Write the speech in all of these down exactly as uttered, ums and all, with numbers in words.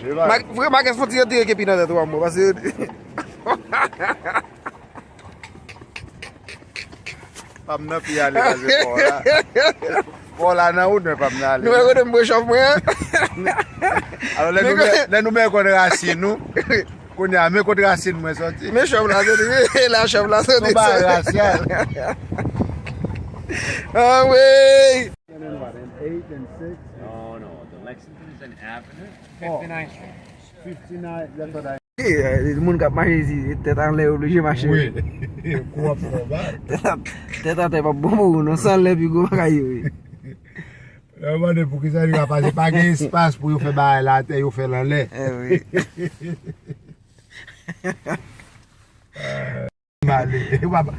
Vrèman, gen fon ti retire kepi nan tèt ou, amò, paske pa m nan pi ale, paske pa w la. Pa w la nan wout, men pa m nan ale. Nou wè kote m bwè chòf mwen an? Alò, lè nou, lè nou men kote rasin nou, kounye a, men kote rasin mwen sòti. Men chòf la soti, wi, la chòf la soti. Son bagay rasyal. Anmwey! And what, an eight and six? No, no, the Lexington is an avenue. Oh. Fifty-nine Street. Fifty-nine, that's what I Eh, moun k ap mache isi, tèt anlè oblije mache. Wi. Kou ap fè w mal. Tèt a, tèt atè p ap bon pou ou, non, san lè pi gwo bagay yo ye. Lè yo mande poukisa li pa pase, pa gen espas pou yo fè bagay la atè, yo fè l anlè. Eh wi. M ale. Pa, pa,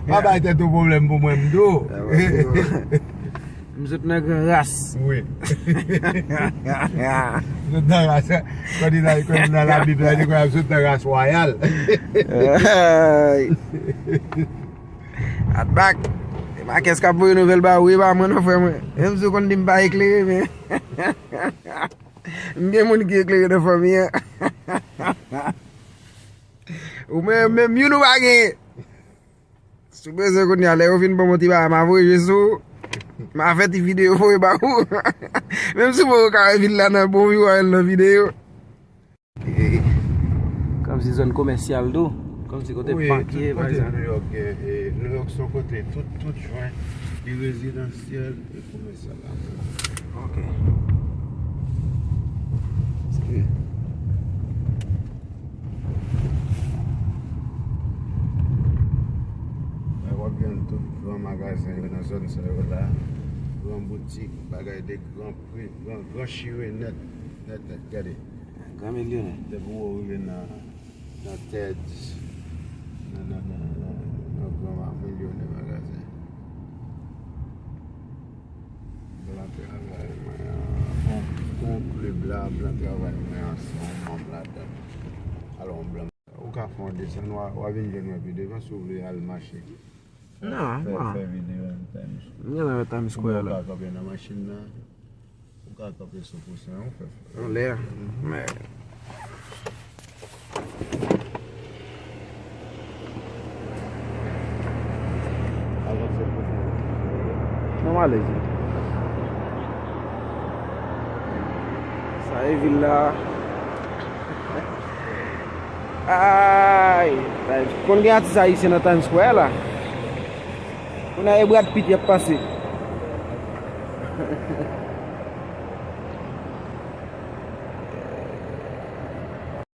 pa bay tèt ou pwoblèm pou mwen, m di w. M sot nan gran ras. Wi. M sot nan ras. Kòm di la, kòm nan Labib la, di kwè m sot nan ras wayal. Ay. Atbak. E pa kès k ap voye nouvèl ba ou, e pa mwen non, frè mwen. Menm si w konn di m pa eklere, men m gen moun ki eklere nan fanmi an. Ou menm, menm youn ou pa genyen. Si w bezwen kounye a, lè yo fin ban m yon ti bagay, m a voye sou ou. M a fè ti videyo voye ba ou. Menm si w poko ka wè vil la nan bon view a, nan videyo. Kòmsi zòn komèsyal tou. Kòmsi kote bank ye, pa egzanp. Wi, tout kote New York gen, e, New York se yon kote tout, tout jwen li rezidansyèl. Komèsyal la. Ok. W ap jwenn tout gran magazen yo nan zòn sa yo la. Gran boutik, bagay de gran pri, gran, gran chire nèt, nèt, nèt, gade. Gran milyonè. Depi w rive nan nan Ted's, nan, nan, nan, nan, nan gran ma-, milyonè magazen. Blan travay mwen an, bon, bon klib la, blan travay mwen an, se yon manm ladan. Alò, yon blan. Ou ka fè yon desann, w a, w a vin jwenn mwen pi devan, si w vle al mache. Non, fè, non. Fè videyo nan Times Square. M genlè wè Times Square la. Ou ka kanpe nan machin nan. Ou ka kanpe sou kousen an, ou fè. Anlè a. Mhm. Mè. Avanse pou fè. Non, m alèz. Sa e vil la. Ay, konn gen atis ayisyen nan Times Square la. Kounye a e Brad Pitt y ap pase.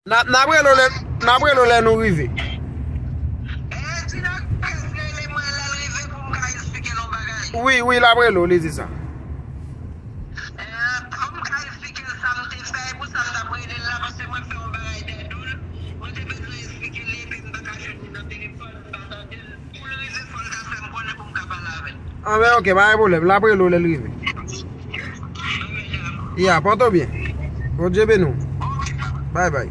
N a, n a rele w lè, n a rele w lè nou rive. Wi, wi, l a rele w, li di sa. Anben, ok, pa gen pwoblèm. L ap rele w lè l rive. Ya, pòte w byen. Bondye beni w. Bay bay.